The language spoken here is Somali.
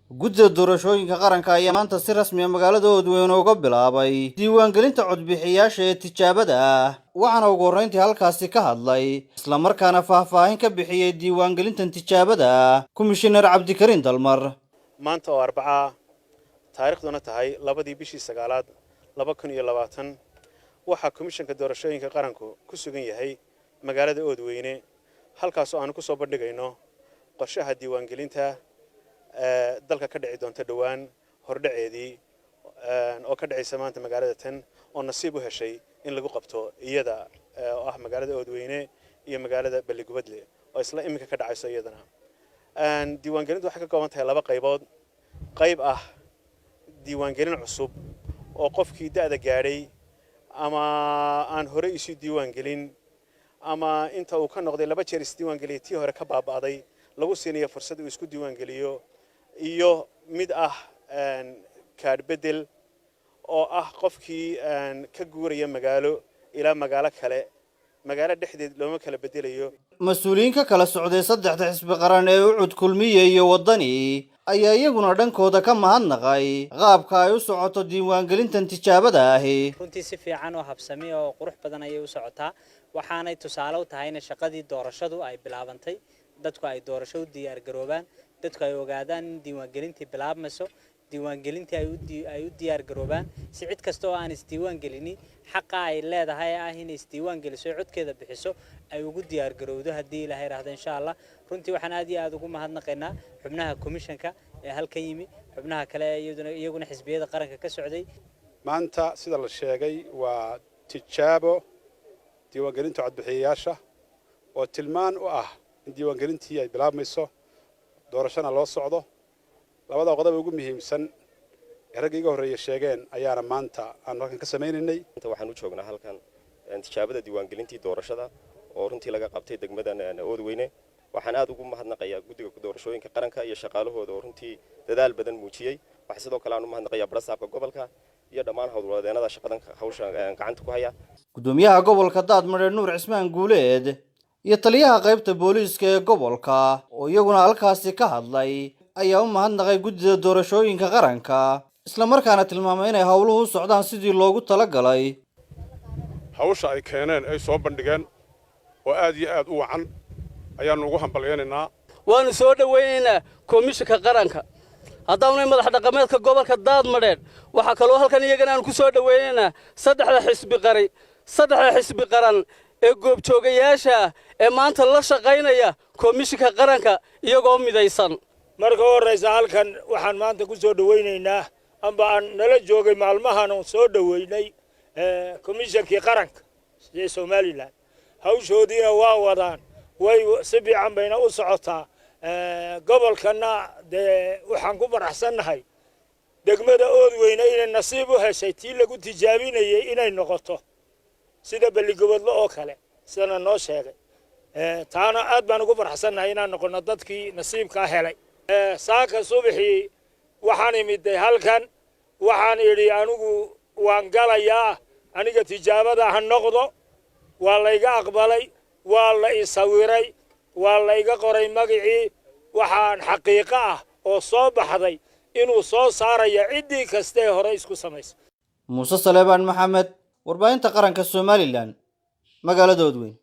Guddida doorashooyinka qaranka ayaa maanta si rasmi ah magaalada Oodweyne uga bilaabay diiwaangelinta codbixiyaasha ee tijaabada ah. Waxaana ugu horreyntii halkaasi ka hadlay, islamarkaana faahfaahin ka bixiyey diiwaangelintan tijaabada ah, Komishinar Cabdikariin Dalmar. Maanta oo Arbacaa, taariikhduna tahay 2-dii bishii 9aad 2020, waxaa Komishanka Doorashooyinka Qaranku ku sugan yahay magaalada Oodweyne, halkaasoo aanu ku soo bandhigayno qorshaha diiwaangelinta dalka ka dhici doonta dhowaan hordhaceedii, oo ka dhacaysa maanta magaalada tan oo nasiib u heshay in lagu qabto iyada oo ah magaalada Oodweyne iyo magaalada Balligubadle oo isla iminka ka dhacayso iyadana. Diiwaangelintu waxay ka kooban tahay laba qaybood: qayb ah diiwaangelin cusub oo qofkii da'da gaadhay ama aan hore isu diiwaangelin ama inta uu ka noqday laba jeer isdiiwaangeliyay, tii hore ka baaba'day, lagu siinayo fursad uu isku diiwaangeliyo, iyo mid ah kaadh bedel oo ah qofkii ka guuraya magaalo ilaa magaalo kale, magaalo dhexdeed looma kala bedelayo. Mas-uuliyiin ka kala socday saddexda xisbi qaran ee UCID, Kulmiye iyo Waddani ayaa iyaguna dhankooda ka mahadnaqay qaabka ay u socoto diiwaangelintan tijaabada ahi. Runtii si fiican oo habsami oo qurux badan ayay u socotaa, waxaanay tusaale u tahay in shaqadii doorashadu ay bilaabantay, dadku ay doorasho u diyaargaroobaan, dadku ay ogaadaan in diiwaangelintii bilaabmayso, diiwaangelintii ay u diyaargaroobaan, si cid kasta oo aan isdiiwaan gelini xaqa ay leedahay ah inay isdiiwaan geliso, codkeeda bixiso, ay ugu diyaargarowdo haddii Ilaahay yidhaahdo, insha Allah. Runtii waxaan aad iyo aad ugu mahadnaqaynaa xubnaha komishanka ee halkan yimi, xubnaha kale iyaguna xisbiyada qaranka ka socday. Maanta, sida la sheegay, waa tijaabo diiwaangelinta codbixiyayaasha oo tilmaan u ah in diiwaangelintii ay bilaabmayso, doorashona loo socdo. Labada qodob ugu muhiimsan ee ragga iga horreeya sheegeen ayaana maanta aanu halkan ka samaynaynay. Waxaan u joognaa halkan tijaabada diiwaangelintii doorashada oo runtii laga qabtay degmadan Oodweyne. Waxaan aad ugu mahadnaqayaa Guddiga Doorashooyinka Qaranka iyo shaqaalahooda oo runtii dadaal badan muujiyey. Waxaa sidoo kale aan u mahadnaqayaa barasaabka gobolka iyo dhammaan howlwadeenada shaqadan hawsha gacanta ku haya. Gudoomiyaha gobolka Daadmadheer, Nuur Cismaan Guuleed, iyo taliyaha qaybta booliiska ee gobolka oo iyaguna halkaasi ka hadlay ayaa u mahadnaqay Guddida Doorashooyinka Qaranka, islamarkaana tilmaamay inay howluhu u socdaan sidii loogu talagalay. Hawsha ay keeneen, ay soo bandhigeen oo aad iyo aad u wacan ayaannu ugu hambalyaynaynaa. Waannu soo dhowaynaynaa Komishinka Qaranka haddaanay madax dhaqameedka gobolka Daadmadheedh. Waxaa kaloo halkan iyagana aanu ku soo dhowaynaynaa saddexda xisbi qaran ee goobjoogayaasha ee maanta la shaqaynaya Komishinka Qaranka iyagoo midaysan. Marka u horraysa, halkan waxaan maanta ku soo dhowaynaynaa, amba aan nala joogay maalmahan oon soo dhoweynay, Komishankii Qaranka ee Somaliland. Hawshoodiina waa wadaan, way si fiican bayna u socotaa. Gobolkanna dee waxaan ku faraxsannahay degmada Oodweyne inay nasiib u heshay tii lagu tijaabinayay inay noqoto, sida Balligobodlo oo kale, sidana noo sheegay. Taana aad baan ugu faraxsannahay inaan noqono dadkii nasiibkaa helay. Saaka subaxii waxaan imiday halkan, waxaan idhi anigu waan galayaa, aniga tijaabada ha noqdo. Waa layga aqbalay, waa la isawiray, waa layga qoray magicii. Waxaan xaqiiqo ah oo soo baxday inuu soo saaraya ciddii kastee hore isku samaysa. Muuse Saleebaan Maxamed, Warbaahinta Qaranka Somaliland, magaalada Oodweyn.